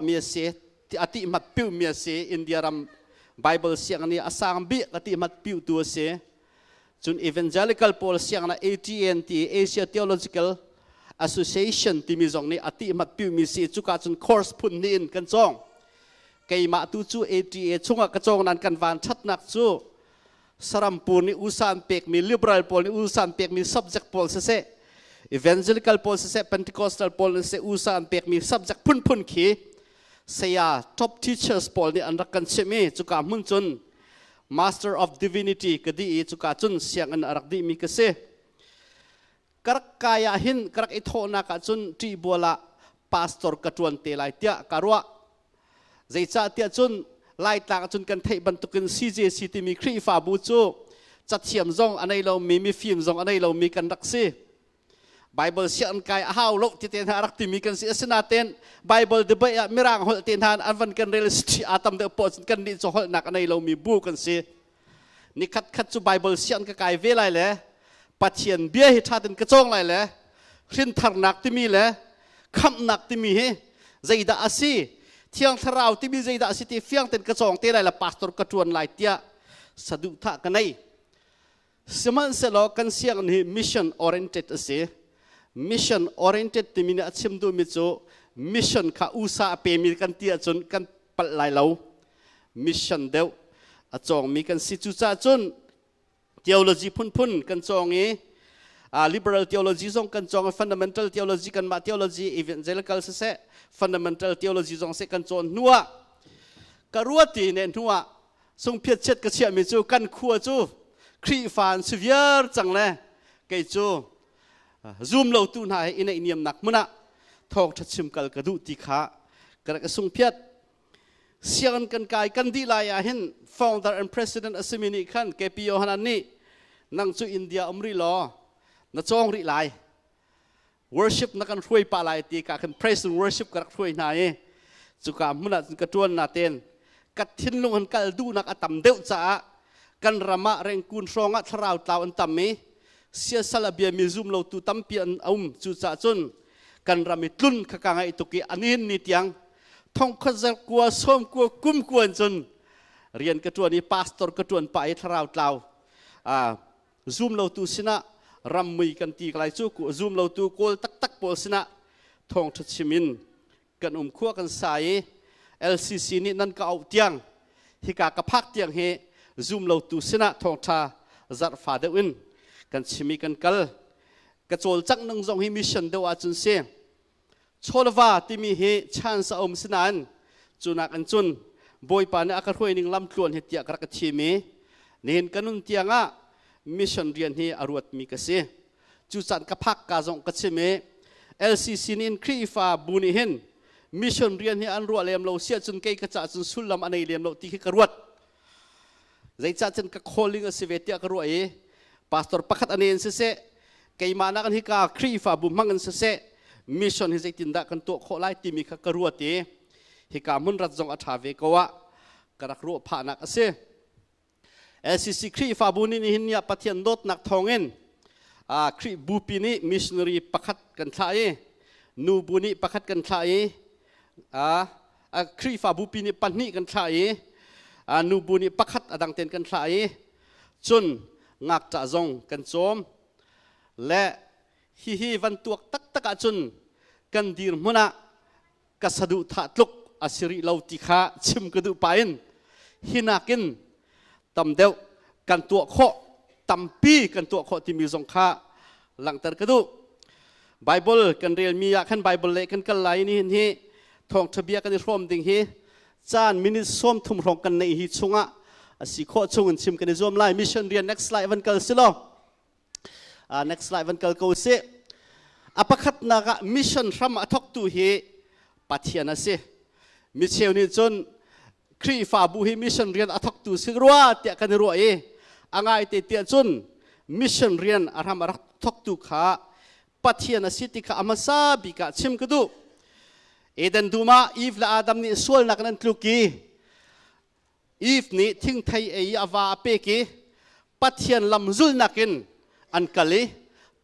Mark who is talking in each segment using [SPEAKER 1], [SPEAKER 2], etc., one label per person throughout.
[SPEAKER 1] Mi a si, a ti mat piu mi a si. India ram Bible siang ni a sang bi ka ti mat piu tu a si. Cun evangelical pawl siang na ATN ti, Asia Theological Association timi zong nih a ti mat piu mi si. Cuka cun course phun ni in kan cawng. Keimah tu cu ATA chungah ka cawng nan kan van thatnak cu Sarampur nih USA an pekmi, liberal pawl nih USA an pekmi subject pawl siseh, evangelical pawl siseh, Pentecostal pawl siseh, USA an pekmi subject phunphun khi saya top teachers pawl nih an rak kan chimh i cuka hmun cun Master of Divinity ka dih i cuka cun sianginn a rak dihmi ka si. Ka rak kai ah hin ka rak i thawhnak ah cun ṭihbual ah pastor ka ṭuan te lai tiah ka ruah. Zeicah tiah cun Laitlang cun kan theih bantukin CJC timi Khrihfabu cu cathiam zong a nei lomi, mifim zong a nei lomi kan rak si. Bible sianginn kai a hau lo ti te hna rak timi kan si. Asinain Bible debate ah Mirang holh te hna an van kan rel a tam deuh poh cun kan nih cu holhnak a nei lomi bu kan si. Nikhat khat cu Bible sianginn ka kai ve lai le Pathian bia hi ṭha tein ka cawng lai le hrintharnak timi le khamhnak timi hi zeidah a si, Thiang Thlarau timi zeidah a si ti fiang tein ka cawng te lai le pastor ka ṭuan lai tiah saduhthah ka nei. Sihmanhsehlaw kan sianginn hi mission oriented a si. Mission oriented timi nih a chim duhmi cu mission kha USA a pemi kan ti ahcun kan palh lai lo. Mission deuh a cawngmi kan si. Cucaah cun theology phunphun kan cawng i liberal theology zong kan cawng i fundamental theology, kanmah theology evangelical siseh, fundamental theology zong seh kan cawn hnuah ka ruati ne hnuah sungphiat chiat ka chiahmi cu kan khua cu Khrihfa an si viar cang le kei cu zum lo tu hna he i naihniamnak hmun ah thawngṭha chim kal ka duh ti kha ka rak i sungphiat. Sianginn kan kai kan dih lai ah hin founder and president a simi nih khan KP Yohanan nih, "Nang cu India um rih law na cawng rih lai, worship na kan hruai pa lai," ti ka khan praise and worship ka rak hruai hna i cuka hmun ah cun ka tuan na ten ka thinlung han kal duhnak a tam deuh caah kan ram ah Rengkun hrawng ah thlarau tlau an tam i siasal a biami zum lo tu tampi an um. Cucaah cun kan ram i tlun kha ka ngaih tuk i anin ni tiang thongkhat zer kua sawm kua kum kuan cun rian ka ṭuan i pastor ka ṭuan pah i thlarau tlau zum lo tu sinah, rammui kan ti lai cu, zum lo tu Kawl taktak pawl sinah thawngṭha chim in kan um khua kan sa i LCC nih nan ka auh tiang, hika ka phak tiang hi zum lo tu sinah thawngṭha zarhfa deuh in kan chim i kan kal. Ka cawlcangh nung zong hi mission deuh ahcun si. Chawlva timi hi chance a um, sinain cunak in cun Bawipa nih a ka hruai ning lamtluan hi tiah ka rak ka thim i nihin ka nun tiangah mission rian hi a ruatmi ka si. Cu caan ka phak ka zong ka chim i LCC nih in Khrihfa bu nih hin mission rian hi an ruah lem lo siah cun kei ka cah cun sullam a nei lem lo ti khi ka ruat. Zeicah cun ka calling a si ve tiah ka ruah i pastor pakhat ane in siseh, keimah nak in hika Khrihfabu hmang in siseh, mission hi zeitindah kan tuah khawh lai timi kha ka ruat i hika hmun rat zong a ṭha ve ko ah ka rak ruah phahnak a si. LCC Khrihfabu nih nihin ni ah Pathian dawtnak thawngin Khrih bupi nih missionary pakhat kan thlah i nubu nih pakhat kan thlah i Khrihfabu pi nih pahnih kan thlah i nubu nih pakhat, a dang ten kan thlah i cun ngakṭah zong kan cawm le hihi van tuak taktak ahcun kan dirhmun ah ka saduhthah tluk a si rih lo ti kha chim ka duh pa in hinakin tam deuh kan tuah khawh, tampi kan tuah khawh timi zong kha langhter ka duh. Bible kan relmi ah khan Bible le kan kal lai. Ni hin hi thawngṭha bia kan i hrawm ding hi caan minute 30 hrawng kan neih hi chungah a si khawh chung in chim kan i zuam lai. Mission rian, next slide van kal si law, next slide van kal ko si. A pakhatnak ah mission hram a thawktu hi Pathian a si. Mi cheu nih cun Khrihfabu hi mission rian a thawktu si rua tiah kan i ruah i a ngai te tiah cun mission rian a hram a rak thawktu kha Pathian a si ti kha a hmasa bik ah chim ka duh. Eden dum ah Eve le Adam nih sualnak in an tluk i Eve nih thingthei ei i a va a pek i Pathian lam zulnak in an kal i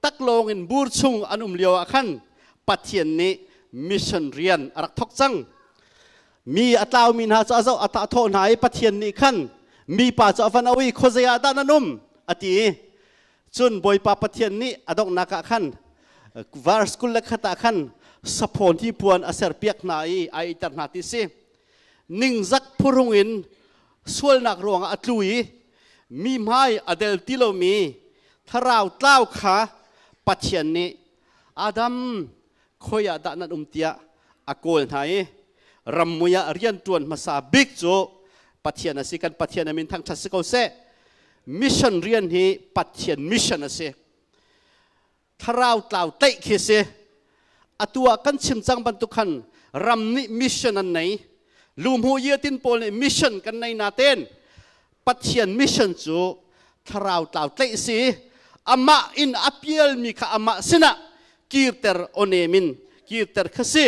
[SPEAKER 1] taklawng in bur chung an um lio ah khan Pathian nih mission rian a rak thawk cang. Mi a tlaumi hna cu a zoh a thawh hna i Pathian nih khan mipa cu a van auh i khuazei ah dah nan um a ti i cun Bawipa Pathian nih a donghnak ah khan verse 21 ah khan saphaw hnipuan a serpiak hna i a iter hna ti si. Ningzak phurung in sualnak ruangah a tlu i mi hmai a del ti lomi thlarau tlau kha Pathian nih Adam khoi ah dah nan um tiah a kawl hna i rammui ah rian ṭuan hmasa bik cu Pathian a si. Kan Pathian a min thangṭhat si ko seh. Mission rian hi Pathian mission a si. Thlarau tlau tlaih khi si. Atu ah kan chim cang bantuk khan ram nih mission an nei. Lumhu yetin pawl nih mission kan nei na ten Pathian mission cu thlarau tlau tlaih si. Amah in a pialmi kha amah sinah kirter onem in kirter kha si.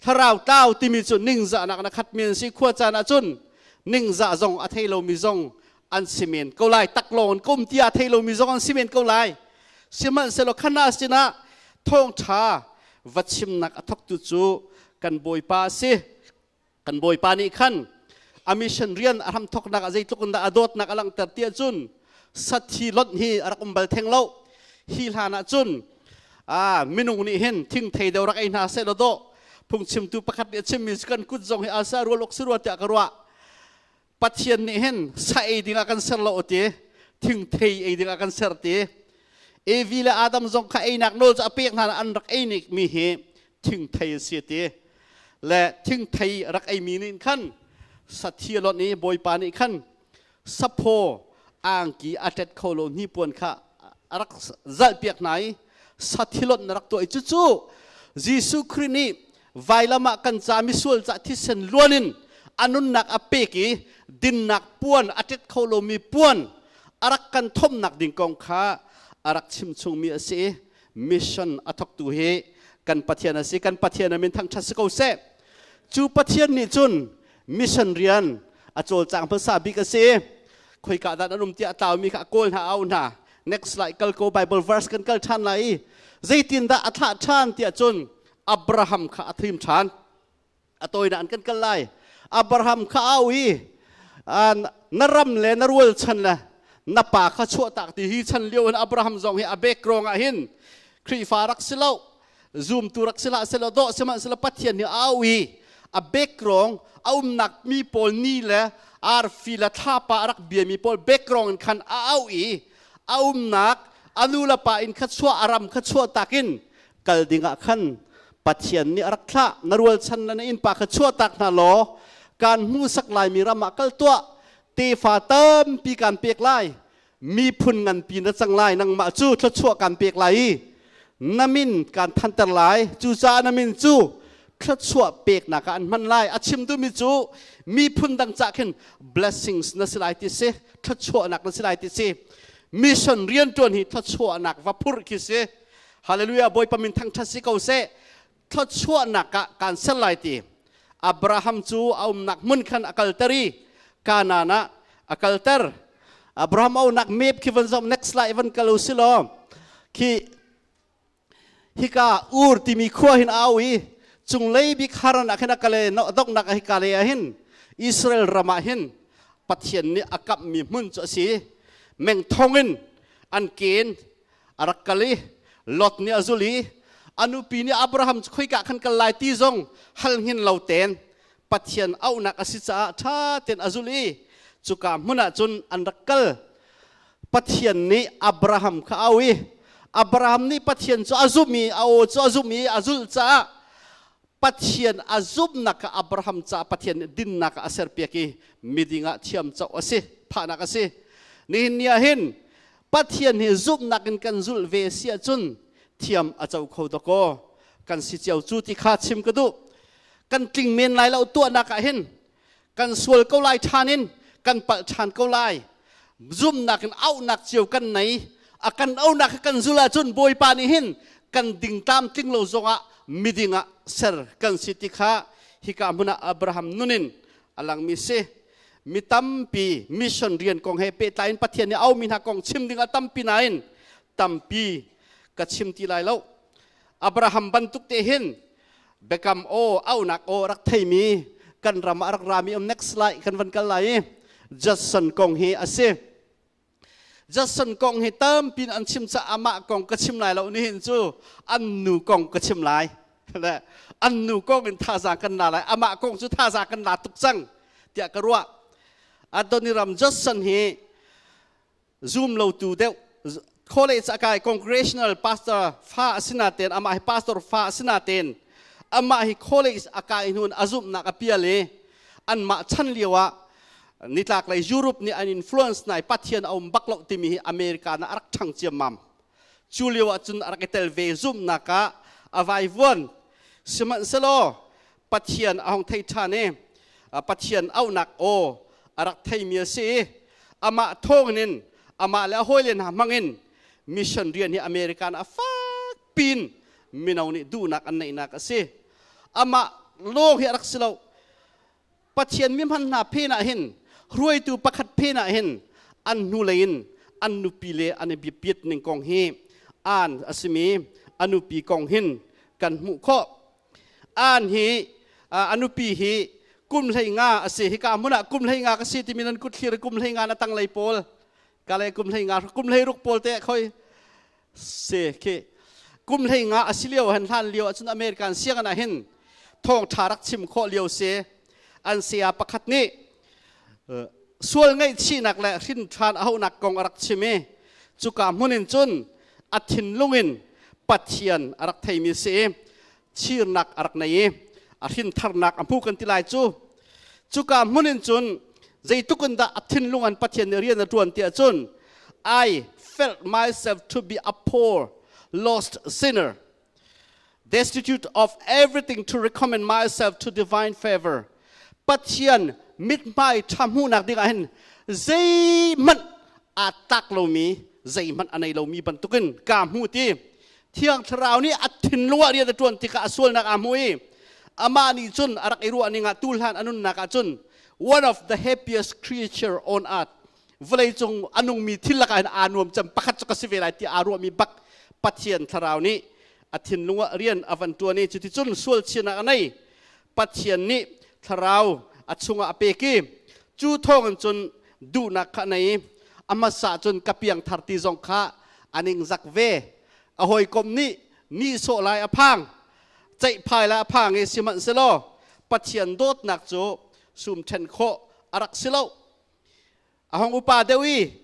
[SPEAKER 1] Thlarau tlau timi cu ningzahnak na khat men si. Khua caan ahcun ningzah zong a thei lomi zong an si men ko lai. Taklawng in kum tia thei lomi zong an si men ko lai. Sihmanhsehlaw khana sinah thawngṭha va chimnak a thawktu cu kan Bawipa a si. Kan Bawipa nih khan a mission rian a hram thawknak ah zeitluk in dah a dawtnak a langhter ti ahcun sathi lonh hi a rak um bal theng lo. Hi hlan ah cun minung nih hin thingthei deuh rak ei hna seh law dawh phungchimtu pakhat nih a chimmi cu kan kut zong hi asa rual awk si rua tiah ka ruah. Pathian nih hin sa ei ding ah kan ser lo ti, thingthei ei ding ah kan ser ti. Evi le Adam zong kha einak nawl cu a pek hna an rak ei mi hi thingthei a si ti. Le thingthei rak ei mi nih khan sathi a lonh i Bawipa nih khan saphaw angki a tet kho lo hnipuan kha a rak zalh piak hna i sathi lonh na rak tuah i cucu Jesuh Khrih nih vailam ah kan ca misual ca thisen luan in a nunnak a pek i dinnak puan a tet kho lomi puan a rak kan thomnak ding kong kha a rak chim chungmi a si i mission a thawktu hi kan Pathian a si. Kan Pathian a min thangṭhat si ko seh. Cu Pathian nih cun mission rian a cawlcang hmasa bik a si. Khoika dah an um tiah a tlaumi kha a kawl hna, a auh hna. Next slide kal ko. Bible verse kan kal ṭhan lai i zeitindah a thlah ṭhan tiah cun Abraham kha a thim ṭhan. A tawinak an kan kal lai. Abraham kha au i na ram le na rualchan le na pa kha chuahtak ti. Hi chan lio in Abraham zong hi a background ah hin Khrihfa rak si lo, zumtu rak si hlah selaw dawh, sihmanhsehlaw Pathian nih a au i a background a umnak mi pawl ni le arfi le thlapa a rak biami pawl background in khan a au i a umnak a nu le pa in kha chuah, a ram kha chuah tak in kal dingah khan Pathian nih a rak thlah. Na rualchan le na innpa kha chuahtak hna law kaan hmuhsak laimi ram ah kal tuah. Tefa tampi kaan pek lai, miphun nganpi na cang lai. Nangmah cu thluachuah kaan pek lai i na min kaan thanter lai, cucaah na min cu thluachuah peknak ah an hman lai. A chim duhmi cu miphun dang cah khin blessings na si lai ti si, thluachuahnak na si lai ti si. Mission rianṭuan hi thluachuahnak va phurh khi si. Hallelujah, Bawipa min thangṭhat si ko seh. Thluachuahnak ah kaan ser lai ti. Abraham cu a umnak hmun khan a kalter i Kanaan ah a kalter. Abraham a umnak map khi van zoh, next slide van kal u si law khi hika Ur timi khua hin a au i cunglei bik Haran ah khin a kal i donghnak ah hika lei ah hin Israel ram ah hin Pathian nih a kamhmi hmun cu a si. Meng thong in an ken a rak kal i Lot nih a zul i a nupi nih Abraham cu khoika khan kal lai ti zong hal hngin lo ten Pathian auhnak a si caah ṭha tein a zul i cuka hmun ah cun an rak kal. Pathian nih Abraham kha a auh i Abraham nih Pathian cu a zumh i a aw cu a zumh i a zulh caah Pathian a zumhnak kha Abraham caah Pathian nih dinnak ah a serpiak i miding ah thiamcoh a si, phahnak a si. Nihin ni ah hin Pathian hi zumhnak in kan zulh ve si ahcun thiam a co kho dakaw kan si cio cu ti kha chim ka duh. Kan tling men lai lo, tuahnak ah hin kan sual ko lai, ṭhan in kan palh ṭhan ko lai. Zumhnak in auhnak cio kan nei, a kan auhnak kha kan zul ahcun Bawipa nih hin kan ding tlamtling lo zongah miding ah ser kan si ti kha hika hmun ah Abraham nun in a langmi si. Mi tampi mission rian kong he pehtlai in Pathian nih aumi hna kong chim ding a tampi nain tampi ka chim ti lai lo. Abraham bantuk te hin biakam aw, auhnak aw rak theimi Kan ram ah rak rami um. Next slide kan van kal lai i Judson kong hi a si. Judson kong hi tampin an chim ca amah kong ka chim lai lo. Nihin cu an nu kong ka chim lai le an nu kong in thazaang kan la lai. Amah kong cu thazaang kan la tuk cang tiah ka ruah. Adoniram Judson hi zum lo tu deuh, college a kai, congregational pastor fa asinaten, amah hi pastor fa asinaten, amah hi college a kai hnun a zumhnak a pial i anmah chan lio ah nitlak lei Europe nih an influence nai Pathian a um bak lo timi hi America na a rak ṭhang ciammam. Cu lio ah cun a rak i tel ve, zumhnak ah a vaivuan. Sihmanhsehlaw Pathian a hung thei ṭhan i Pathian auhnak aw a rak theimi a si i amah thawngin, amah le a hawile hna hmangin mission rian hi American a fak pin mino nih duhnak an neihnak a si. Amah lawng hi a rak si lo. Pathian mi hman hna phen ah hin, hruaitu pakhat phen ah hin an hnulei in an nupi le an i biapiat ning kong hi an a simi a nupi kong hin kan hmuh khawh. An hi a nupi hi kum 15 a si. Hika hmun ah kum 15 ka si timi nan kut thlir. Kum 15 na tanglei pawl ka le kum 15, kum 16 pawl te khoi si khi. Kum 15 a si lio han, hlan lio ahcun American sianginn ah hin thawng ṭha rak chim khawh lio si. An saya pakhat nih sual ngaihchihnak le hrin ṭhan a hauhnak kong a rak chim i cuka hmun in cun a thinlung in Pathian a rak theimi si i chirnak a rak nei i a hrintharnak a hmu kan ti lai cu. Cuka hmun in cun zeitluk in dah a thinlung an Pathian nih rian a ṭuan ti ahcun, "I felt myself to be a poor lost sinner, destitute of everything to recommend myself to divine favor." Pathian mithmai ṭha hmuhnak ding ah hin zeihmanh aa tlak lomi, zeihmanh a nei lomi bantukin kaa hmu ti. Thiang Thlarau nih a thinlung ah rian a ṭuan tikah a sualnak aa hmu i amah nih cun a rak i ruah ning ah tuhlan a nunnak ah cun one of the happiest creature on earth, vawleicung a nungmi thil lakah hin aa nuam cem pakhat cu ka si ve lai ti aa ruahmi bak. Pathian Thlarau nih a thinlung ah rian a van ṭuan i cuticun sual chianak a nei. Pathian nih Thlarau a chungah a pek i cu thawngin cun duhnak kha a nei i a hmasa cun ka piangthar ti zong kha a ningzak ve. A hawikom nih nihsawh lai a phang, ceihphai lai a phang i sihmanhsehlaw Pathian dawtnak cu sum ṭhen khawh a rak si lo. A hung upa deuh i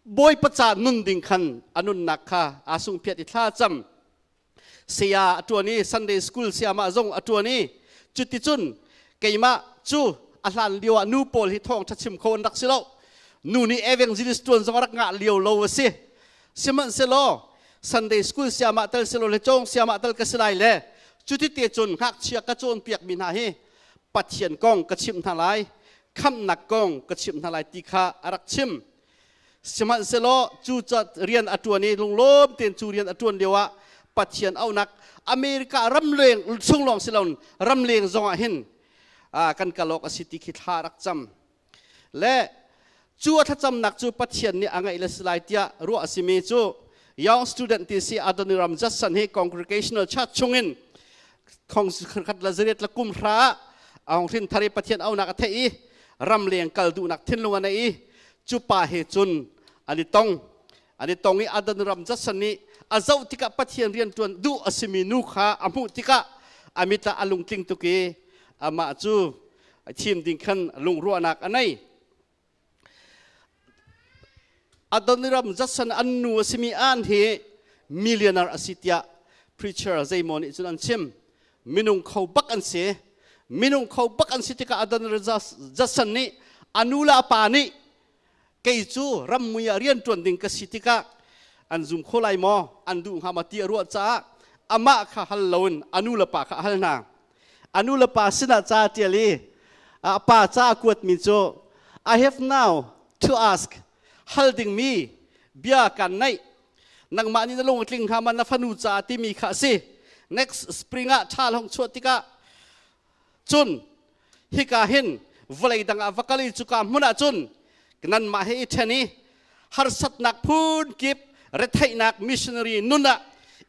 [SPEAKER 1] Bawipa ca nun ding khan a nunnak kha aa sungphiat i thla cam, saya a ṭuan i Sunday school sayamah zong a ṭuan i cuticun keimah cu a hlan lio ah nu pawl hi thawngṭha chim kho an rak si lo. Nu nih evangelist ṭuan zong a rak ngah lio lo a si. Sihmanhsehlaw Sunday school sayamah tal silo le cawng sayamah tal ka si lai le cuti te cun ngakchia ka cawnpiak mi hna hi Pathian kong ka chimh hna lai, khamhnak kong ka chimh hna lai ti kha a rak chim. Sihmanhsehlaw cu rian a ṭuan i lunglawm tein cu rian a ṭuan lioah Pathian auhnak America ramleng chung lawng si loin ramleng zongah hin kan kal awk a si ti khi thla rak cam le cu a thlacamnak cu Pathian nih a ngaih le si lai tiah ruah a simi cu young student ti si Adoniram Judson hi Congregational Church chungin khong khat la zariat la kum hra ah a hong hrin thar i Pathian auhnak a theih i ramleng kal duhnak thinlung a nei i cu pa he cun an i tong. An i tong i Adoniram Judson nih a zoh tikah Pathian rian ṭuan duh a simi nu kha a hmuh tikah a mit ah a lungtling tuk i amah cu thim ding khan lungruahnak a nei. Adoniram Judson an nu a simi Ann hi millionaire a si tiah preacher zeimaw nih cun an chim. Minung kho bak an si. Minung kho bak an si tikah Adoniram Judson nih a nu le a pa nih kei cu rammui ah rian ṭuan ding ka si tikah an zum kho lai maw, an duh hnga maw ti a ruah caah amah kha hal loin a nu le pa kha a hal hna. A nu le pa sinah ca a ṭial i a pa ca a kuatmi cu, "I have now to ask," hal dingmi bia kan neih, nangmah nih na lung a tling hnga ma na fanu ca timi kha a si. Next spring ah ṭhal hong chuah tikah cun hika hin vawlei dang ah va kal i cuka hmun ah cun nanmah he i ṭhen i harsatnak phun kip, retheihnak, missionary nun ah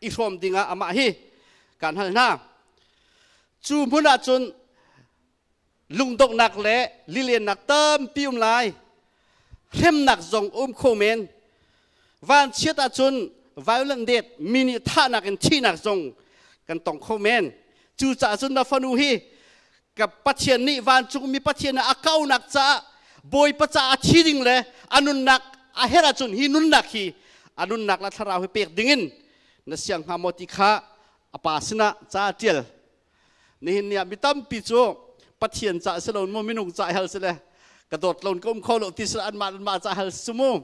[SPEAKER 1] i hrawm dingah amah hi kan hal hna. Cu hmun ah cun Lungdonghnak le lilennak tampi um lai. Hremnak zong um kho men. Vanchiat ahcun violent death, mi nih thahnak in thihnak zong kan tong kho men. Cucaah cun na fanu hi ka Pathian nih vancungmi Pathian a kaunak caah Bawipa caah thi ding le a nunnak a herh ahcun hi nunnak hi a nunnak le thlarau hi pek dingin na siang hnga maw ti kha a pa sinah ca a ṭial. Nihin ni ah mi tampi cu Pathian ca si lo mu minung ca hal si le ka dawt lo ka um kho lo ti si anmah anmah ca hal si mu.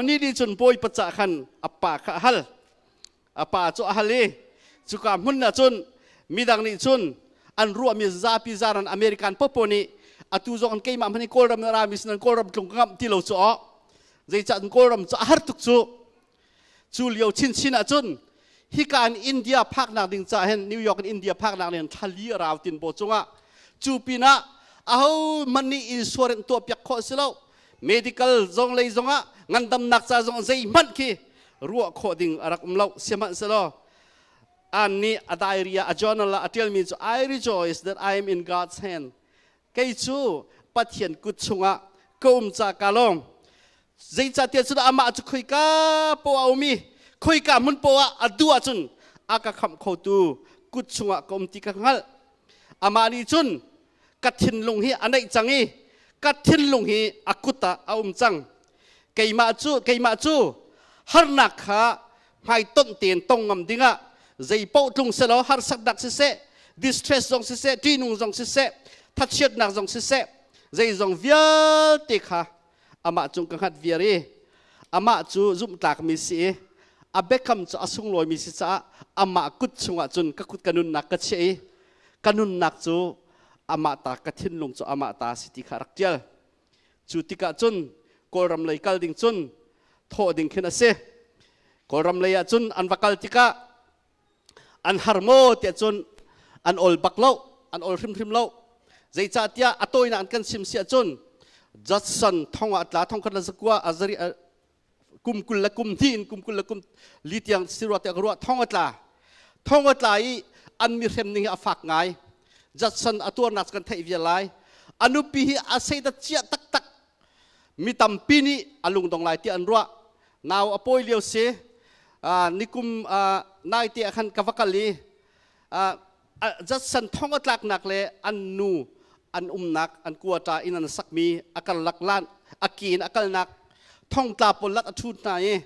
[SPEAKER 1] Ni ni cun Bawipa ca khan a pa kha a hal. A pa cu a hal i cuka hmun ah cun midang nih cun an ruahmi zapi zaran American popo nih atu zong keimah hmanh Kawlram na rami sinan Kawlram tlung ka ngamh ti lo cu aw. Zeicah Kawlram cu a har tuk cu. Cu lio chinchin ahcun hika in India phaknak ding ca hin New York in India phaknak ding thali a rau tin bo cungah cu pinah aho hmanh nih insurance tuah piak khawh si lo. Medical zong lei zongah ngandamnak ca zong zeihmanh khi ruah khawh ding a rak um lo. Sihmanhsehlaw an nih a diary ah a journal ah a ṭialmi cu I rejoice that I am in God's hand. Kei cu Pathian kut chungah ka um ca ka lawm. Zeicahtiah cun amah cu khoika poah a um i khoika hmun poah a duh ahcun a ka khamh khotu kut chungah ka um ti ka hngalh. Amah nih cun ka thinlung hi a naih cang i ka thinlung hi a kut ah a um cang. Keimah cu harnak kha hmaitonh tein tong ngam dingah zeipaoh tlung selaw harsatnak siseh, distress zong siseh, ṭihnung zong siseh, thachiatnak zong siseh, zeizong vialte kha amah cung ka hngat viar i amah cu zumhtlakmi si i a biakam cu a sunglawimi si caah amah kut chungah cun ka kut ka nunnak ka chiah i ka nunnak cu amah ta, ka thinlung cu amah ta si ti kha rak ṭial. Cu tikah cun Kawlram lei kal ding cun thawh ding khin a si. Kawlram lei ah cun an va kal tikah an har maw tiah cun an ol bak lo, an ol hrimhrim lo. Zeicahtiah a tawinak an kan sim si ahcun Judson thong ah tla 1900 azari kum 20 le kum hnih in kum 20 le kum li tiang si rua tiah ka ruah thong a tla. Thong a tla i an mi hrem ning hi a fak ngai. Judson a tuarnak kan theih vial lai. A nupi hi a seida ciah taktak. Mi tampi nih a lungdong lai tiah an ruah. Nau a pawi lio si. Nikum nai te ah khan ka va kal i Judson thong a tlaknak le an nu an umnak an kuata inn an sakmi a karlak lan a ke in a kalnak thongtla pawl lak a ṭhut hna i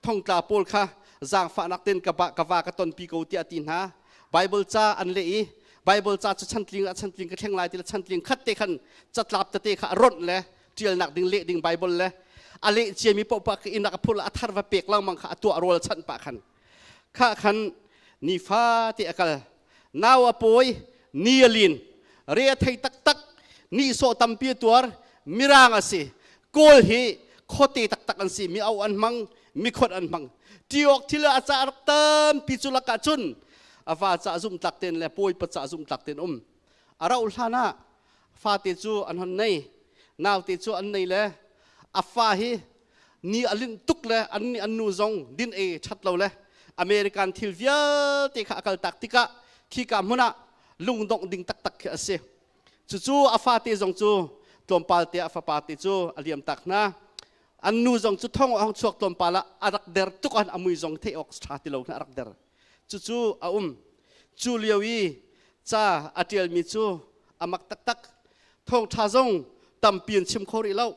[SPEAKER 1] thongtla pawl kha zaangfahnak ten ka ka va ka tonpi ko tiah a ti hna. Bible ca an leh i Bible ca cu chantling ah chantling ka thleng lai ti le chantling khat te khan catlap tete kha a ronh le ṭialnak ding leh ding Bible le a leh ciami paohpaoh ka inn ah ka phurh le a thar va pek lengmang kha a tuah rawl chanh pah khan kha khan nifa te a kal. Nau a pawi, ni a lin, re a thei taktak, nihsawh tampi a tuar. Mirang a si. Kawl hi khuate taktak an si. Mi au an hmang, mikhot an hmang. Tiawk thil a ca rak tampi cu lakah cun a va ca zumtlak ten le pawipa ca zumtlak ten um. A rauh hlan ah fate cu an hon nei, naute cu an nei le a fa hi ni a linh tuk le an nih an nu zong din ei ṭhat lo le American thil vialte kha a kaltak tikah khika hmun ah lungdongh ding taktak khi a si. Cucu a fate zong cu tlawmpal te a fapa te cu a liam tak hna. An nu zong cu thong a hong chuak tlawmpal ah a rak der tuk an a mui zong theih awk ṭha ti lo khin a rak der. Cucu a um. Cu lio i ca a ṭialmi cu a mak taktak. Thawngṭha zong tampi an chim kho rih lo.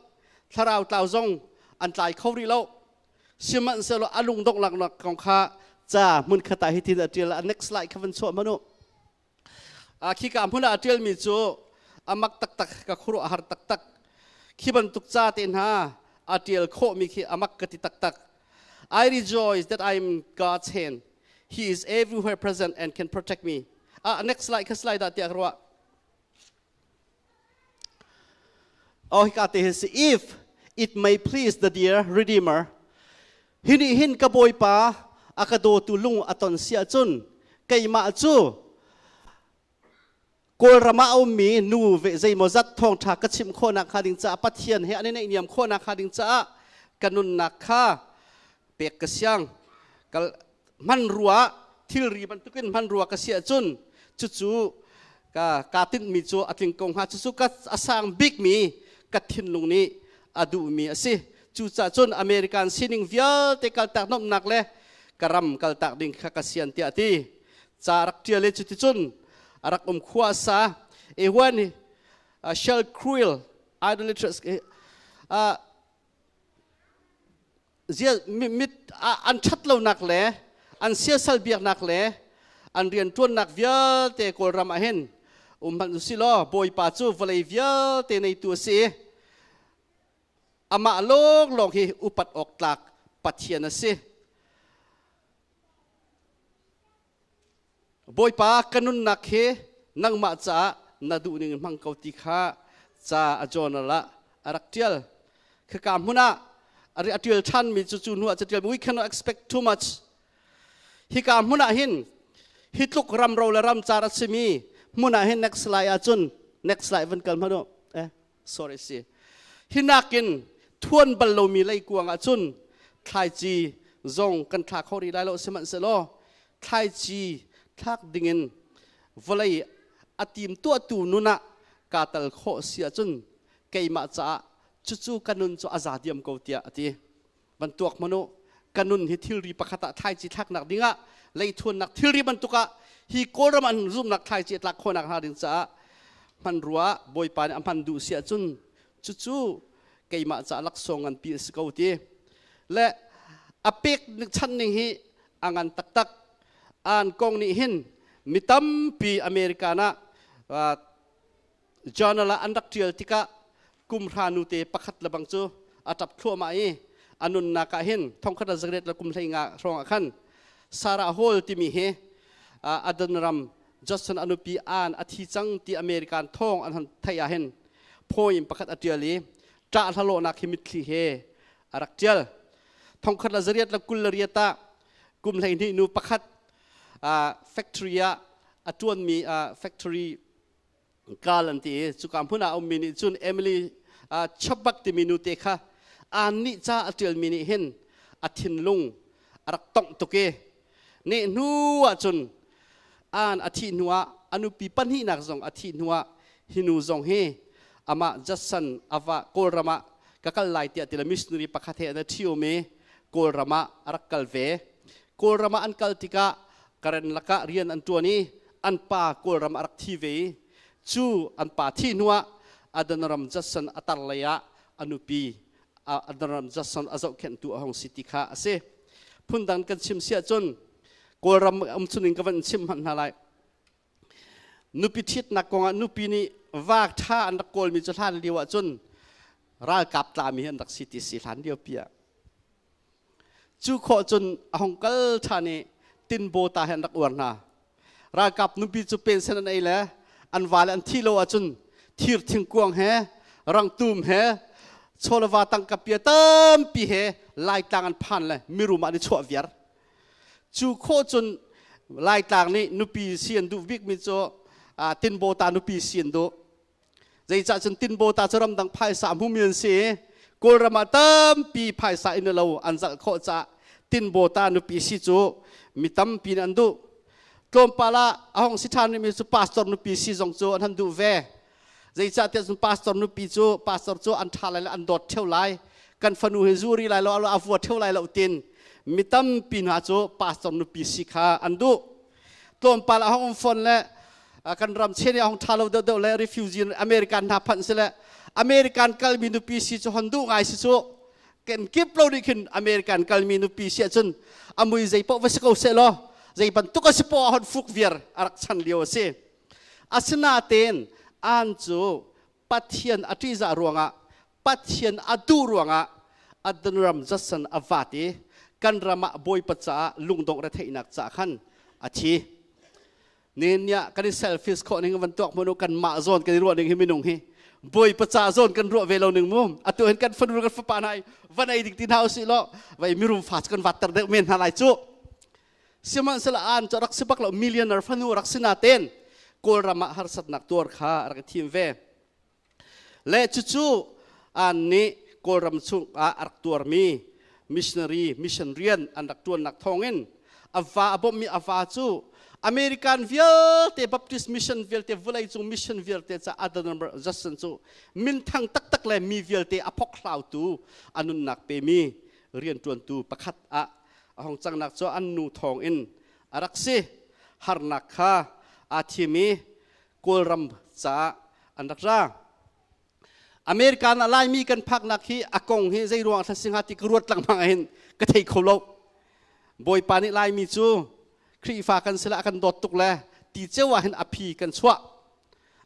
[SPEAKER 1] Thlarau tlau zong an tlai kho rih lo. Sihmanhsehlaw a lungdongh laknak kong kha ca hmunkhat ah hitin a ṭial. A next slide kha van chuah hmanh u. Khika hmun ah a ṭialmi cu a mak taktak, ka khuaruah a har taktak. Khi bantuk ca te hna a ṭial khawhmi khi a mak ka ti taktak. I rejoice that I am God's hand. He is everywhere present and can protect me. Next slide kha slide ah tiah ka ruah. Oh, hika te hi si. If it may please the dear Redeemer, hi nih hin ka Bawipa a ka dawtu lung a ton si ahcun keimah cu Kawlram ah a ummi nu ve zeimawzat thawngṭha ka chimh khawhnak hnga ding caah Pathian he an i naihniam khawhnak hnga ding caah ka nunnak kha pek ka siang. Kal hmanrua thilri bantukin hmanrua ka si ahcun cucu Ka ka tinhmi cu a tling ko hnga. Cucu ka a sang bikmi ka thinlung nih a duhmi a si. Cucaah cun American sining vialte kaltak nomhnak le ka ram kaltak ding kha ka sian tiah a ti. Ca rak ṭial i cuticun a rak um khua a sa. Ehuan shall cruel idolatrous mit an ṭhat lonak le an siasal biaknak le an rianṭuannak vialte Kawlram ah hin um hmanh usih law Bawipa cu vawlei vialte neitu a si i amah lawnglawng hi upat awk tlak Pathian a si. Bawipa ka nunnak hi nangmah caah na duh ning in hmang ko ti kha ca a journal ah a rak ṭial. Khaka hmun ah a ṭial ṭhanmi cu cu hnu ah caṭial we cannot expect too much. Hika hmun ah hin hi tluk ramro le ramcar a simi hmun ah hin next slide ahcun next slide van kal hmanh u. Eh, sorry si. Hi nakin thuan bal lomi leikuang ahcun thlaici zong kan thla kho rih lai lo sihmanhsehlaw thlaici thlak dingin vawlei a tim tuahtu nun ah kaa tal khawh si ahcun keimah caah cucu ka nun cu a za diam ko tiah a ti. Van tuak hmanh u, ka nun hi thilri pakhat ah thlaici thlaknak dingah leithuannak thilri bantuk ah hi Kawlram an zumhnak thlaici a tlak khawhnak hnga ding caah hmanrua Bawipa nih a hman duh si ahcun cucu keimah caah laksawng nganpi a si ko ti le a pek chan ning hi a ngan taktak. An kong nih hin mi tampi American ah journal ah an rak ṭial tikah kum hra nute pakhat lebang cu a ṭap thluahmah i a nunnak ah hin thongkhat le zakriat le kum 15 hrawng ah khan Sarah Hall timi hi Adoniram Judson a nupi Ann a thi cang ti American thawng an han theih ah hin poem pakhat a ṭial i ṭah hlalawhnak hi mitthli he a rak ṭial. 1828 ah kum 12 nu pakhat factory ah a ṭuanmi factory kal an ti i cuka hmun ah a ummi nih cun Emily Chapbak timi nute kha aan nih ca a ṭialmi nih hin a thinlung a rak tongh tuk i neh hnu ah cun aan a thih hnu ah a nupi pahnihnak zong a thih hnu ah hi nu zong hi amah Judson ava Kawlram ah ka kal lai tiah tila missionary pakhat he an i ṭhium i Kawlram ah a rak kal ve. Kawlram ah an kal tikah Karen lakah rian an ṭuan i an pa Kawlram a rak thi ve i cu an pa thih hnuah Adoniram Judson a tar lei ah a nupi Adoniram Judson a zohkhenhtu a hung si ti kha a si. Phundang kan chim si ahcun Kawlram um chuning ka van chim hmanh hna lai. Nupi ṭhitnak kongah nupi nih vaak ṭha an rak kawlmi cu hlan lio ahcun ralkap tlami an rak si ti si hlan lio pi ah. Cu khawh cun a hung kal ṭhan i tinbaw ta he an rak uar hna. Ralkap nupi cu pensen an ei le an vale an thih lo ahcun thir thingkuang he rangtum he chawleva tangka pia tampi he Laitlang an phan le mirum ah an i chuah viar. Cu khawh cun Laitlang nih nupi si an duh bikmi cu tinbaw ta nupi si an duh. Zeicah cun tinbaw ta cu ramdang phaisa hmumi an si i Kawlram ah tampi phaisa in lo an zalh khawh caah tinbaw ta nupi si cu mi tampi nih an duh. Tlawmpal ah a hong si ṭhan rihmi cu pastor nupi si zong cu an han duh ve. Zeicah tiah cun pastor nupi cu pastor cu an ṭha lai le an dawt ṭheo lai. Kan fanu hi zuri lai lo a vua ṭheo lai lo tin mi tampi hna cu pastor nupi si kha an duh. Tlawmpal a hong um fawn le kan ram chen i a hong ṭha lo deuhdeuh le refugee American hna phanh si le American kalmi nupi si cu hon duh ngai si cu ken kip lo nih khin American kalmi nupi si ahcun a mui zei paoh va si ko seh law zei bantuk a si poah hon fuk viar a rak chan lio a si. Asinain an cu Pathian a ṭihzah ruangah Pathian a duh ruangah Adoniram Judson a vat i kan ram ah Bawipa caah lungdongh retheihnak caah khan a thi. Nihin kan i selfish khawh ning van tuak hmanh u kan mah zawn kan i ruah ning hi minung hi Bawipa ca zawn kan ruah ve lo ning mu atu hin kan fanu kan fapa hna van ei ding ti hna usih law vai mirum fa kan vatter deuh men hna lai cu sihmanhsehlaw an cu rak si bak lo millionaire fanu rak si na ten Kawlram ah harsatnak tuar kha rak i thim ve. Le cucu an nih Kawlram chung ah a rak tuarmi missionary mission rian an rak ṭuannak thawngin a va a bawmhmi a va cu American vialte Baptist mission vialte vulei cung mission vialte ca Adoniram Judson cu minthang taktak le mi vialte a phokhlau a nunnak pemi rianṭuantu pakhat ah a hong cangnak cu an nu thawng in a rak si. Harnak kha aa thim i Kawlram caah an rak ra. American ah Laimi kan phaknak hi a kong hi zei ruang thla singa ti ka ruat lengmang hin ka thei kho lo. Bawipa nih Laimi cu Khrihfa kan sila a kan dawt tuk le ti ceu ah hin a phi kan chuah.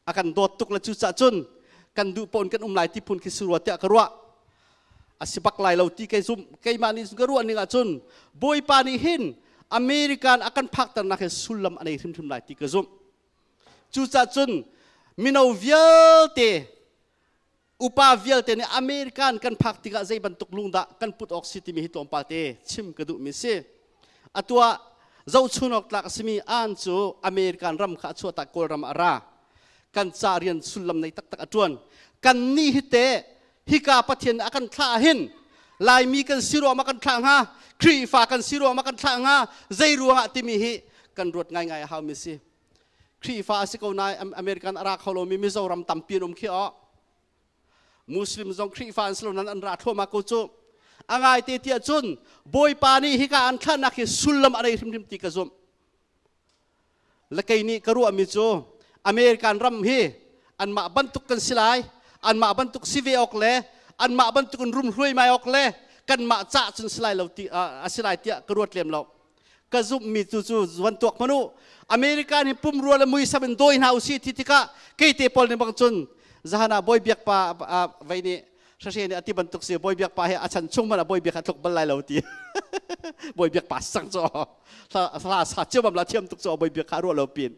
[SPEAKER 1] A kan dawt tuk le cucah cun kan duh pawn kan um lai ti phun khi si rua tiah ka ruah. A si bak lai lo ti kei zum keimah nih ka ruah ning ahcun Bawipa nih hin American a kan phakternak hi sullam a nei hrimhrim lai ti ka zumh. Cucah cun mino vialte upa vialte nih American kan phak tikah zei bantuk lung dah kan put awk si timi hi tlawmpal te chim ka duhmi si. Atu ah zohchun awk tlak a simi An cu American ram kha a chuahtak Kawlram ah a ra. Kan ca rian sullam nei taktak a ṭuan. Kan nih hi teh hika Pathian a kan thlah hin Laimi kan si ruang ah kan thlah hnga, Khrihfa kan si ruang ah kan thlah hnga, zei ruangah timi hi kan ruat ngaingai a haumi si. Khrihfa a si ko nain American a ra kho lomi Mizoram tampi an um khi aw. Muslim zong Khrihfa an si lo nan an ra thluahmah ko cu. A ngai te tiah cun Bawipa nih hika an thlahnak hi sullam a nei hrimhrim ti ka zumh. Le kei nih ka ruahmi cu American ram hi anmah bantuk kan si lai, anmah bantuk si ve awk le anmah bantuk in rum hluai mai awk le kanmah cah cun si lai lo ti a si lai tiah ka ruat lem lo. Ka zumhmi tu cu van tuak hmanh u. American hi pumrua le muisam in dawi hna usih ti tikah kei te pawl nih bang cun zahan ah bawi biak pa vei nih hrahre nih a ti bantuk si bawi biak pa hi a chan chung hmanh ah bawi biak a tluk bal lai lo ti bawi biak pa sang cu hla sa cio bam la thiam tuk cu bawi biak kha ruah lo pin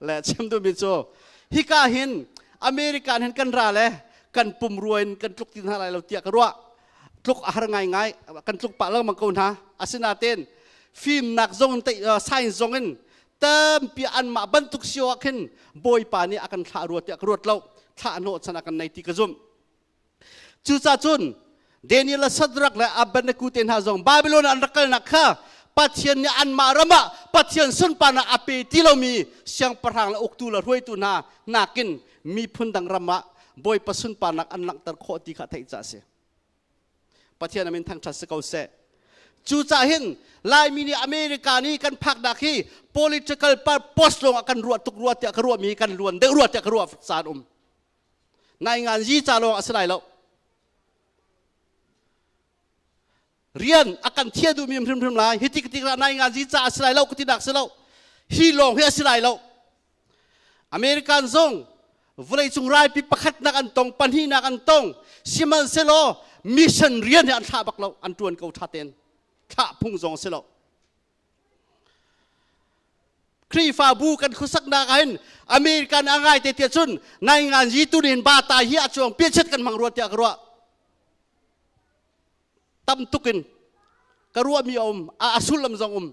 [SPEAKER 1] le chim duhmi cu hika hin American hin kan ra le kan pumrua in kan tluk ti hna lai lo tiah ka ruah tluk a har ngaingai kan tluk pah lengmang ko hna asinain fimnak zong in science zong in tampi anmah bantuk sio ah khin bawipa nih a kan thlah rua tiah ka ruat lo thlah hnawh chan a kan nei ti ka zumh cucah cun Daniel le Shadrach le Abednego te hna zong Babylon an rak kalnak kha Pathian nih anmah ram ah Pathian sunparnak a pe ti lomi siangpahrang le uktu le hruaitu hna nakin miphun dang ram ah Bawipa sunparnak an langhter khawh ti kha theih ca a si. Pathian amin thangṭhat si ko seh. Cucaah hin Laimi nih America nih kan phaknak hi political post lawng ah kan ruah tuk rua tiah ka ruahmi kan luan deuh rua tiah ka ruah caan um. Nai ngan yi ca lawng a si lai lo. Rian a kan thia duhmi hrimhrim lai. Hi tik tik nai ngan zi ca a si lai lo ka ti nak si lo. Hi lawng hi a si lai lo. American zong vawleicung ralpi pakhatnak an tong, pahnihnak an tong. Sihmanhsehlaw mission rian hi an thlah bak lo, an ṭuan ko ṭha tein. Thlah phung zong si lo. Khrihfabu kan khuasaknak ah hin American a ngai te tiah cun nai ngan yi tunin ba ta hi a chuang piachet kan hmang rua tiah ka ruah. Tam tuk in ka ruahmi a um, a sullam zong um.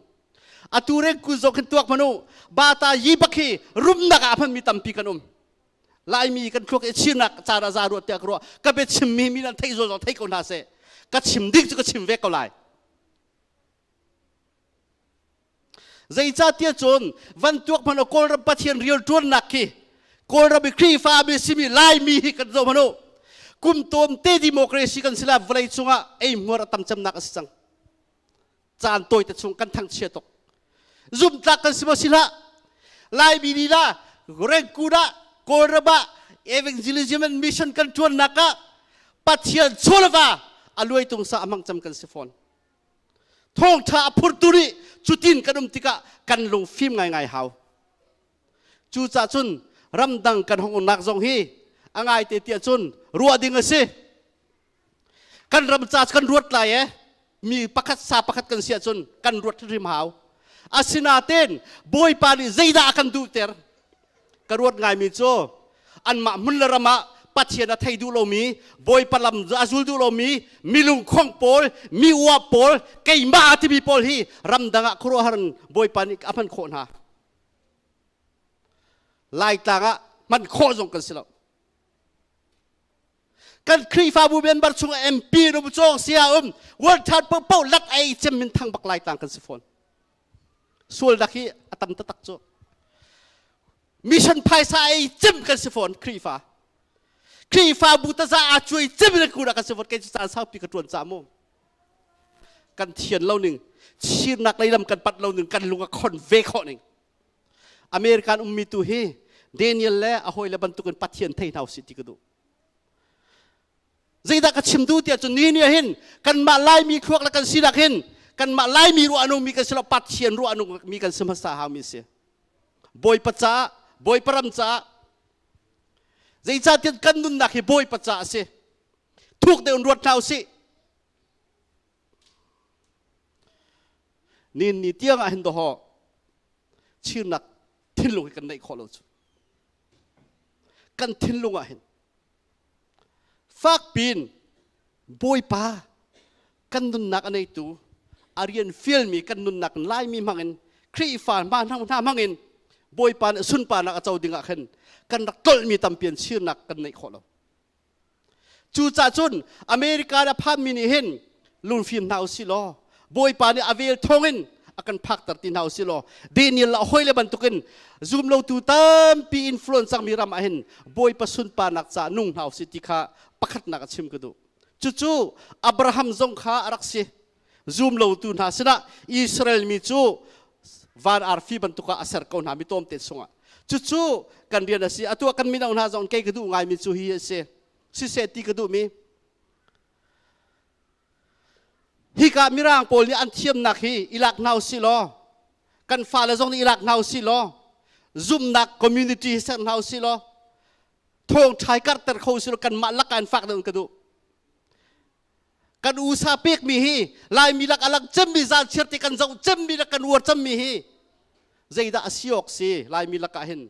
[SPEAKER 1] Atu reng ku zong khin tuak manu bata yi bak hi rumnak ah hmanmi tampi kan um. Laimi kan thluak i chirnak caan ah za ruat tiah ka ruah. Ka bia chimmi mi nan theih zong zong thei ko hna seh. Ka chim ding cu ka chim ve ko lai. Zeicahtiah cun van tuak hmanh u Kawlram Pathian rian ṭuannak khi Kawlram i Khrihfa mi simi Laimi hi kan zoh hmanh u. Kum tawm te democracy kan si la vawlei cungah eihmuar a tam cemnak a si cang. Caan tawi te chung kan thangchia tuk. Zumtlak kan si maw si hlah. Laimi lila Rengkun ah Kawlram ah evangelism and mission kan ṭuannak ah Pathian chawlva a luai tung sa a hmang cem kan si fawn. Thawngṭha a phurtu nih cutin kan um tikah kan lung fim ngaingai hau. Cucaah cun ramdang kan hong umnak zong hi a ngaite tiah cun ruah ding a si. Kan ram ca kan ruat lai e mi pakhat sa pakhat kan si ahcun kan ruat hrim hau. Asinain Bawipa nih zeidah a kan duhter? Ka ruat ngaimi cu anmah hmun le ram ah Pathian a thei duh lomi, Bawipa lam a zul duh lomi, mi lungkhong pawl, mi uap pawl, keimah a timi pawl hi ramdang ah khuaruahhar in Bawipa nih a hman khawh hna. Laitlang ah hman khawh zong kan si lo. Kan Khrihfabu member chung MP um cawng sia um, world third paoh lak ei cem min thang bak Laitlang kan si fawn. Sualnak hi a tam taktak cu. Mission phaisa ei cem kan si fawn Khrihfa. Khrihfabu taza aa cuai cem in kuna kan si fawn kei cu caan saupi ka tuan ca mu. Kan thian lo ning, chirnak lei lam kan pat lo ning, kan lung a khon ve khawh ning. American ummi tu hi Daniel le a hawile bantukin Pathian thei hna usih ti ka duh. Zeidah ka chim duh tiah cun ni ni hin kanmah Laimi thluak le kan sinak hin kanmah Laimi ruah nungmi kan si lo Pathian ruah nungmi kan si hmasa haumi si. Bawipa caah, Bawipa ram caah zeicahtiah kan nunnak hi Bawipa caah a si. Thuk deuh in ruat hna usih. Nin ni tiang ah hin dawh chirnak thinlung hi kan neih khawh lo cu. Kan thinlung ah hin fakpin Bawipa kan nunnak a neitu a rian fialmi kan nunnak Laimi hmangin Khrihfa hna hna hmangin Bawipa nih sunparnak a co dingah khan kan rak tlolhmi tampi an chirnak kan neih khawh lo. Cucaah cun America le a phanmi nih hin lungfim hna usih law Bawipa nih a vel thawngin a kan phakter ti hna usih law Daniel le a hawile bantukin zumlotu tampi influence cangmi ram ah hin Bawipa sunparnak caah nung hna usih ti kha pakhatnak a chim ka duh. Cucu Abraham zong kha a rak si. Zumlotu hna sinah Israel mi cu van arfi bantuk ah a ser ko hna mi tlawmte chungah. Cucu kan rian a si. Atu ah kan mino hna zong kei ka duh ngaimi cu hi a si. Siseh ti ka duhmi. Hika Mirang pawl nih an thiamnak hi i lak hna usih law kan fale zong nih i lak hna usih law zumhnak community hi ser hna usih law thawngṭhai karhter kho usih law kanmah lakah in fak deuh in ka duh. Kan usa pekmi hi Laimi lak a lang cemmi zan chiar te kan zoh cemmi le kan uar cemmi hi zeidah a si awk si Laimi lakah hin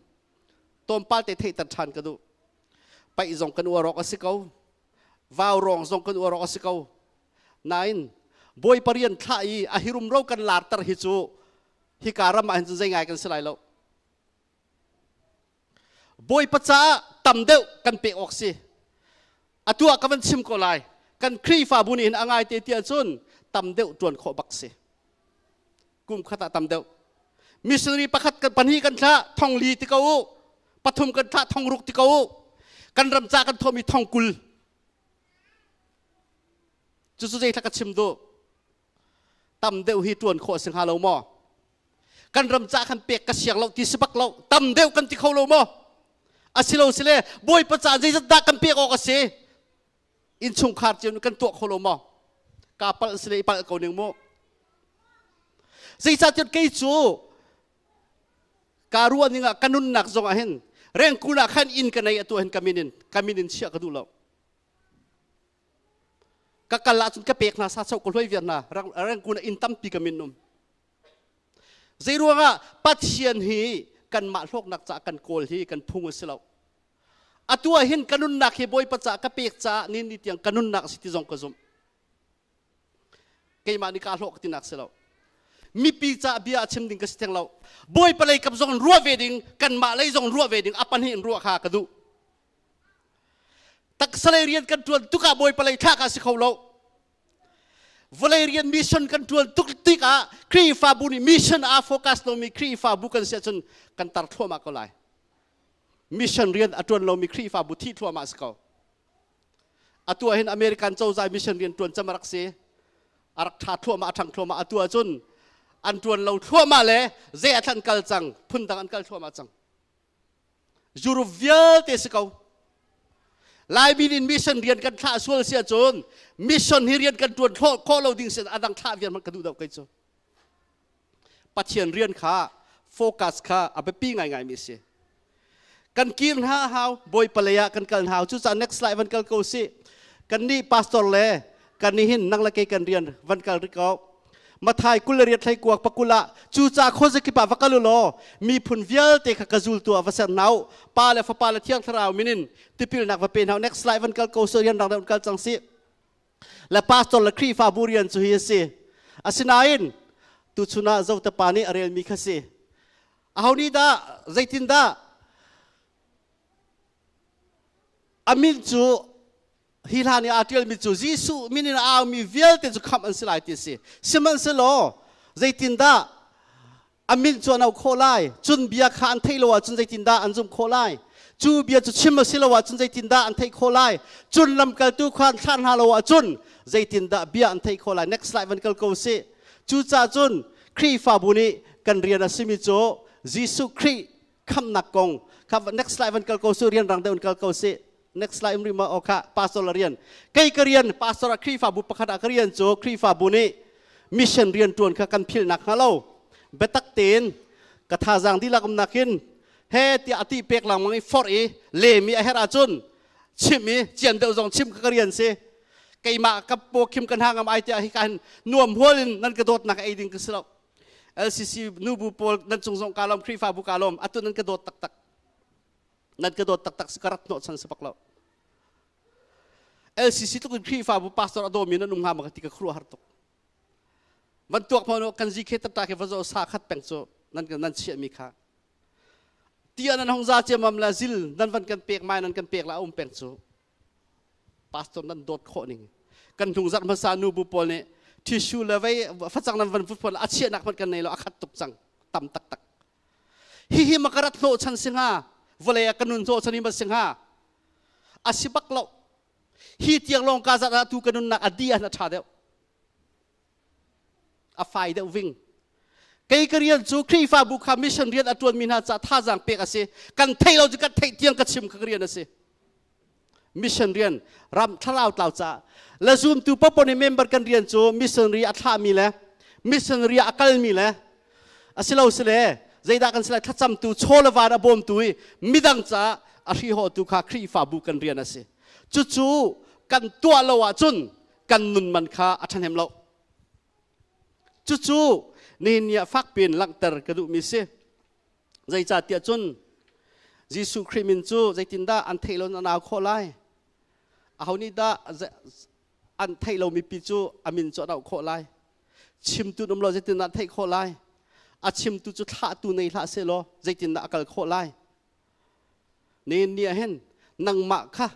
[SPEAKER 1] tlawmpal te theihter ṭhan ka duh. Paih zong kan uar awk a si ko. Vaurawng zong kan uar awk a si ko. Nain Bawipa rian thlah i a hirum ro kan larter hi cu hika ram ah hin cun zei ngai kan si lai lo. Bawipa caah tam deuh kan pek awk si. Atu ah ka van chim ko lai. Kan Khrihfabu nih hin a ngai te tiah cun tam deuh ṭuan khawh bak si. Kum khat ah tam deuh. Missionary pakhat kan pahnih kan thlah 4000 ti ko u. Pathum kan thlah 6000 ti ko u. Kan ram ca kan thawhmi 20,000. Cucu zei thla ka chim duh. Tam deuh hi ṭuan khawh a si hnga lo maw? Kan ram ca kan pek ka siang lo ti si bak lo. Tam deuh kan ti kho lo maw? Asilo sile Bawipa ca zeizat dah kan pek awk a si? Innchungkhar cio nih kan tuah kho lo maw? Ka palh sile i palh ko ning mu. Zeicahtiah kei cu ka ruah ning ah ka nunnak zong ah hin rengkun ah khan inn ka nei atu hin ka min in ka min in chiah ka duh lo. Ka kal ahcun ka pek hna sa cho ka hluai viar hna rengkun ah inn tampi ka min um. Zeiruangah Pathian hi kanmah hlawknak caah kan kawl hi kan phung a si lo. Atu ah hin ka nunnak hi Bawipa caah ka pek caah ni ni tiang ka nunnak a si ti zong ka zumh. Keimah nih kaa hlawh ka tinak si lo. Mipi caah bia a chim ding ka si theng lo. Bawipa lei kap zong in ruah ve ding, kanmah lei zong ruah ve ding, a pahnih in ruah kha ka duh. Taksa lei rian kan ṭuan tuk ah Bawipa lei thlah ka si kho lo. Vawlei rian mission kan ṭuan tuk tikah Khrihfabu nih mission aa focus lomi Khrihfabu kan si ahcun kan tar thluahmah ko lai. Mission rian a ṭuan lomi Khrihfabu thih thluahmah a si ko. Atu ah hin American cozah mission rian ṭuan cem a rak si. A rak ṭha thluahmah, a ṭhang thluahmah. Atu ahcun an ṭuan lo thluahmah le zei ah thlan kal cang, phundang an kal thluahmah cang. Europe vialte si ko. Laimi in mission rian kan thlah sual si ahcun mission hi rian kan ṭuan khawh lo ding sin adang thlah viar hmanh ka duh deuh kei cu. Pathian rian kha focus kha a biapi ngaingaimi a si. Kan kir hna hau, Bawipa lei ah kan kal hna hau. Cucaah next slide van kal ko sih. Kan nih pastor le kan nih hin nang le kei kan rian van kal rih ko. Mathai 28 hlei kuak pakul ah cucaah khuazakip ah va kal u law miphun vialte kha ka zultu ah va ser hna u. Pa le Fapa le Thiang Thlarau min in tipilnak va pe hna u. Next slide van kal ko sih rian rang deuh kal cang sih. Le pastor le Khrihfabu rian cu hi a si. Asinain tuchun ah Zotapa nih a relmi kha si. Aho nih dah zeitindah a min cu hi hlan i aa ṭialmi cu Jesuh min in a aumi vialte cu khamh an si lai ti a si. Sihmanhsehlaw zeitindah A min cu an auh khawh lai? Cun bia kha an theih lo ahcun zeitindah an zumh khawh lai? Cu bia cu chim a si lo ahcun zeitindah an theih khawh lai? Cun lamkaltu kha an thlah hna lo ahcun zeitindah bia an theih khawh lai? Next slide van kal ko sih. Cucaah cun Khrihfabu nih kan rian a simi cu Jesuh Khrih khamhnak kong kha next slide van kal ko sih, rianrang deuh in kal ko sih. Next slide um rih ma? Oh kha pastor la rian. Kei ka rian pastor ah Khrihfabu pakhat ah ka rian cu Khrihfabu nih mission rian tuan kha kan philh nak hnga lo. Biatak tein ka thazaang dihlak um nakin he tiah ati pek langmang i forh i lem i a herh ahcun chim i cian deuh zong chim kha ka rian si. Keimah ka paw khim kan hangam ai tiah hi ka hin nuam hual in nan ka dawtnak ei ding ka si lo. LCC nubu pawl nan cung zong ka lawm, Khrihfabu ka lawm, atu nan ka dawt taktak. Nan ka dawt taktak si ka rat hnawh chan si bak lo. LCC tluk in Khrihfabu pastor a dawmi nan um hnga ma ka ti ka khuaruah har tuk. Van tuak hmanh kan ZK tata ke va zo sa khat peng cu nan nan chiahmi kha. Tia nan hong za ciamam la zil nan van kan pek mai nan kan pek la um peng cu. Pastor nan dawt khawh ning. Kan hnung zarh hmasa nu bu pawl nih tissue le vei facang nan van fut pawl a chiahnak hmanh kan nei lo a khat tuk cang tam taktak. Hihi ma ka rat hnawh chan si hnga vawlei ah ka nun hnawh chan hi ma si hnga a si bak lo. Hi tiang lawng ka zat ah tu ka nunnak a di ah a ṭha deuh. A fai deuh ving. Kei ka rian cu Khrihfabu kha mission rian a ṭuanmi hna caah thazaang pek a si. Kan theih lo cu kan theih tiang ka chim kha ka rian a si. Mission rian ram thlarau tlau caah le zumtu popo nih member kan rian cu missionary a thlahmi le missionary a kalmi le asilo sile zeidah kan si lai thlacamtu chaw le van a bawmtu i midang caah a hrihawtu kha Khrihfabu kan rian a si. Cucu kan tuah lo ahcun kan nun man kha a ṭhahnem lo. Cucu nihin ni ah fakpi in langhter ka duhmi si. Zeicahtiah cun Jesuh Khrih min cu zeitindah an theih lo an au khawh lai? Aho nih dah an theih lomi pi cu a min cu an auh khawh lai? Chimtu um lo zeitindah an theih khawh lai? A chimtu cu thlahtu nei hlah sehlaw zeitindah a kal khawh lai? Nihin ni ah hin nangmah kha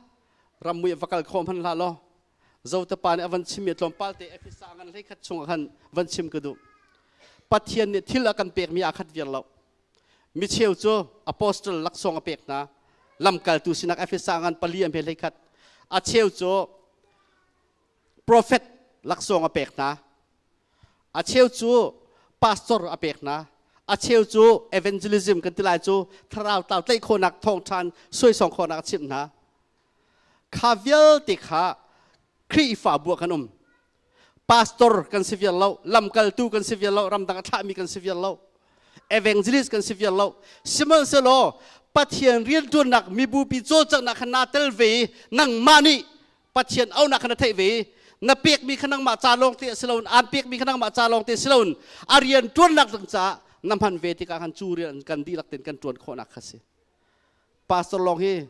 [SPEAKER 1] rammui va kal khawh hmanh hlah law Zotapa nih a van chimmi tlawmpal te Efesa ngan 11 chungah khan van chim ka duh. Pathian nih thil a kan pekmi aa khat viar lo. Mi cheu cu apostle laksawng a pek hna. Lamkaltu sinak Efesa ngan 4 an 11. A cheu cu prophet laksawng a pek hna. A cheu cu pastor a pek hna. A cheu cu evangelism kan ti lai cu thlarau tlau tlaih khawhnak thawngṭhan suaisawng khawhnak a chimh hna. Kha vialte kha Khrihfabu ah kan um. Pastor kan si vial lo, lamkaltu kan si vial lo, ramdang a thlahmi kan si vial lo, evangelist kan si vial lo. Sihmanhsehlaw Pathian rianṭuannak mibupi cawlcanghnak kha naa tel ve i nangmah nih Pathian auhnak kha na theih ve i na pekmi kha nangmah ca lawng te si loin aan pekmi kha nangmah ca lawng te si loin a rian ṭuannak ding caah na hman ve tikah khan cu rian kan dihlak tein kan ṭuan khawhnak kha si. Pastor lawng hi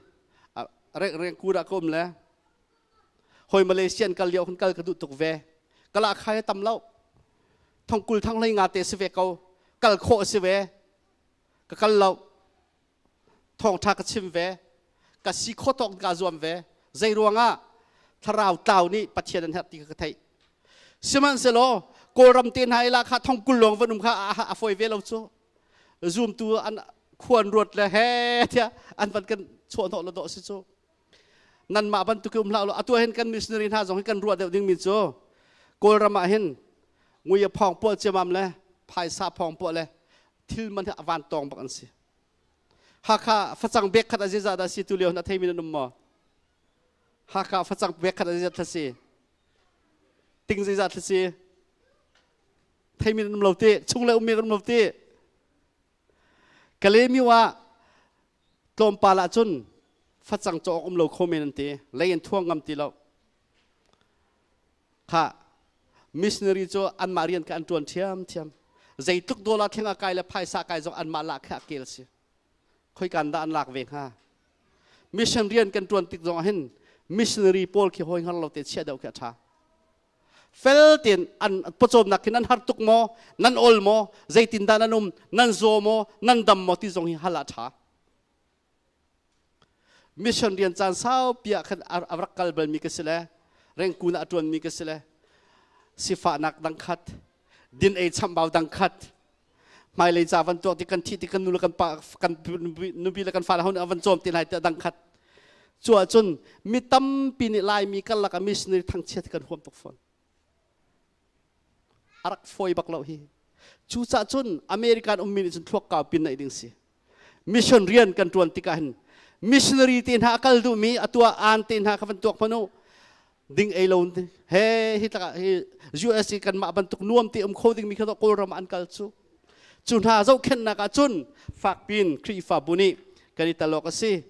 [SPEAKER 1] reng reng ku dah ka um le hoi Malaysian kal lio khan kal ka duh tuk ve. Kala khai tam lo. Thongkul thang hlei nga te si ve ko. Kal khawh si ve. Ka kal lo. Thawngtha ka chim ve. Ka si kho tawk ka zuam ve. Zei ruangah thlarau tlau nih Pathian an herh ti ka theih. Sihmanhsehlaw Kawlram te hna ila kha thongkul lawng van um kha a fawi ve lo cu. Zumtu an khuan ruat le he tiah an van kan chuah hnawh lo dawh si cu. Nanmah bantuk um hlah lo atu hin kan missionary hna zong hi kan ruah deuh dingmi cu Kawlram ah hin ngui a phawng puah ciamam le phaisa phawng puah le thil man hi a van tawng bak an si. Hakha facang bek khat a zeizah dah si tu lio na theimi nan um maw? Hakha facang bek khat a zeizat thla si? Ting zeizat thla si? Theimi nan um lo ti, chung le ummi kan um lo ti. Kalemiu ah tlawmpal ah cun facang cawk um lo kho men an ti, lei in thuang ngam ti lo. Kha missionary cu anmah rian kha an ṭuan ṭhiamṭhiam. Zeitluk dollar theng a kai le phaisa kai zong anmah lak kha a kel si. Khoikan dah an lak ve hnga? Mission rian kan ṭuan tik zong ah hin missionary pawl khi hawi hngar lo te chiah deuh khi a ṭha. Fel tein an pawcawmnak khi nan har tuk maw? Nan ol maw? Zeitindah nan um? Nan zaw maw? Nan dam maw? Ti zong hi hal a ṭha. Mission rian caan saupi ah khan a rak kal balmi ka si le rengkun ah a ṭuanmi ka si le sifahnak dang khat, din ei chambau dang khat, Hmailei ca van tuak ti kan thi ti kan nu le kan pa kan nupi le kan fale ho nih van cawm ti lai ti dang khat. Cu ahcun mi tampi nih Laimi karlak ah missionary thangchiat kan huam tuk fawn. A rak fawi bak lo hi. Cucaah cun American ummi nih cun thluak kau pin naih ding si. Mission rian kan tuan tikah hin missionary te hna a kal duhmi atuah aan te hna kha van tuak hmanh u ding ei lo he hi tlaka hi US i kanmah bantuk nuam te um kho dingmi kha Kawlram an kal cu cu hna zohkhenhnak ah cun fakpin Khrihfabu nih kan i tal awk a si.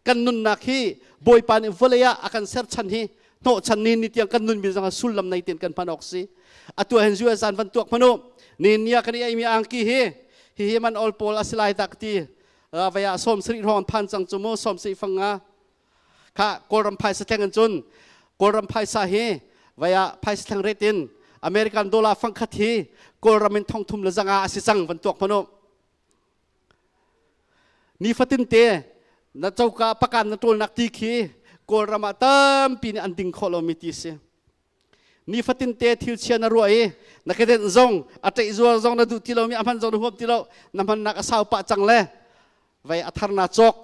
[SPEAKER 1] Kan nunnak hi Bawipa nih vawlei ah a kan serchan hi hnawhchan ni ni tiang kan nun mi zong sullam nei ten kan hman awk si. Atu hen US an van tuak hmanu ni nia kan i ei mi angki hi hi hi man ol pawl asilai tak ti vaya som sri rong phan chang chu mu som si fanga kha Kawlram phaisa thleng in cun Kawlram phaisa hi vaya phaisa thleng ret in American dollar fangkhat hi Kawlram in thong thum le zanga asi cang van tuak hmanu. Nifatin te na coka pakan na ṭawlnak ti khi Kawlram ah tampi nih an ding khawh lomi ti si. Nifatin te thil chia na ruah i na kedenh zong a ṭeih zuar zong na duh ti lomi a hman zong na huam ti lo na hmannak a sau pah cang le vei a thar na cawk.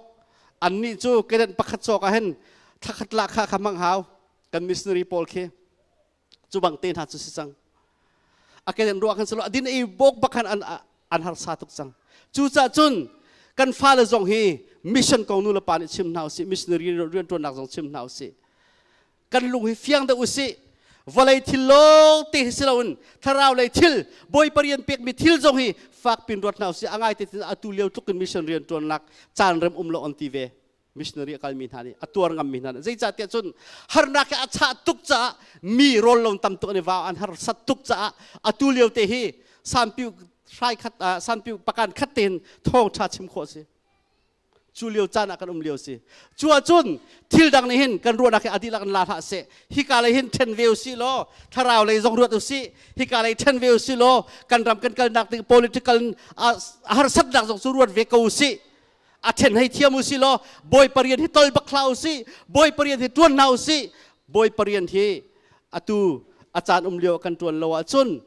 [SPEAKER 1] Annih cu kedenh pakhat cawk ah hin thlakhat lah kha kha hmang hau kan missionary pawl khi. Cu bang te hna cu si cang. A kedenh ruah khan silo a din ei bawk bak khan an an harsa tuk cang. Cucaah cun kan fale zong hi mission kong nu le pa nih chim hna usih, missionary rianṭuannak zong chim hna usih. Kan lung hi fiang deuh usih. Vawlei thil lawng te hi si loin thlarau lei thil Bawipa rian pekmi thil zong hi fak pin ruat hna usih. A ngai te atu lio tluk in mission rianṭuannak caan rem um lo an ti ve. Missionary a kalmi hna nih a tuar ngammi hna nih zeicahtiah cun harnak hi a chah tuk caah mi rawl lo tam tuk an i vau an harsat tuk caah atu lio te hi sanpiu hrai khat sanpiu pakan khat tein thawng ṭha chim khawh si. Cu lio caan ah kan um lio si. Cu ahcun thil dang nih hin kan ruahnak hi a dihlak in la hlah seh. Hika lei hin ṭhen ve usih law thlarau lei zong ruat usih, hika lei ṭhen ve usih law kan ram kan kalnak ding political harsatnak zong cu ruat ve ko usih. A ṭhen hei thiam usih law Bawipa rian hi tol bak hlah usih, Bawipa rian hi ṭuan hna usih. Bawipa rian hi atu a caan um lio kan ṭuan lo ahcun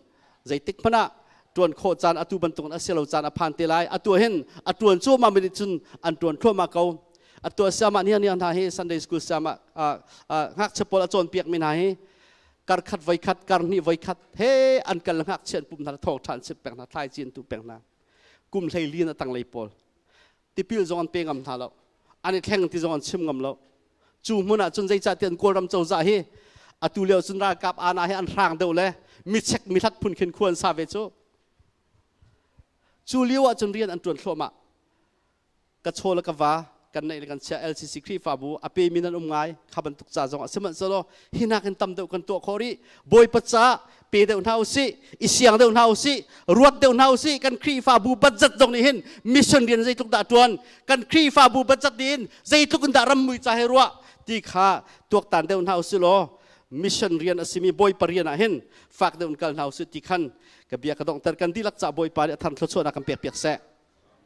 [SPEAKER 1] zeitik hmanh ah ṭuan khawh caan atu bantukin a si lo caan a phan te lai. Atu hin a ṭuan cuahmah mi nih cun an ṭuan thluahmah ko. Atu siamah ni ni hna hi Sunday school siamah ngakchia pawl a cawnpiak mi hna hi kar khat voi khat kar hnih voi khat he an kal ngakchia an pum hna thawng ṭha an chimh peng hna, thlaici an tuh peng hna. Kum 14 a tanglei pawl tipil zong an pe ngam hna lo, an i thleng ti zong an chim ngam lo. Cu hmun ah cun zeicahtiah Kawlram cozah hi atu lio cun ralkap ana hi an hrang deuh le mi chek mi hlat phun khin khua an sa ve cu. Cu lio ah cun rian an ṭuan thluahmah. Ka chaw le ka va kan neih le kan chia LCC Khrihfabu a pe mi nan um ngai kha bantuk ca zong ah sihmanhsehlaw hi nakin tam deuh kan tuah khawh rih. Bawipa ca pe deuh hna usih, i siang deuh hna usih, ruat deuh hna usih. Kan Khrihfabu budget zong nih hin mission rian zeitluk dah ṭuan, kan Khrihfabu budget nih hin zeitluk in dah rammui ca he ruah ti kha tuaktan deuh hna usih law mission rian a simi Bawipa rian ah hin fak deuh in kal hna usih ti khan ka bia ka donghter. Kan dihlak ca Bawipa nih a thar thluachuahnak kan pek piak seh.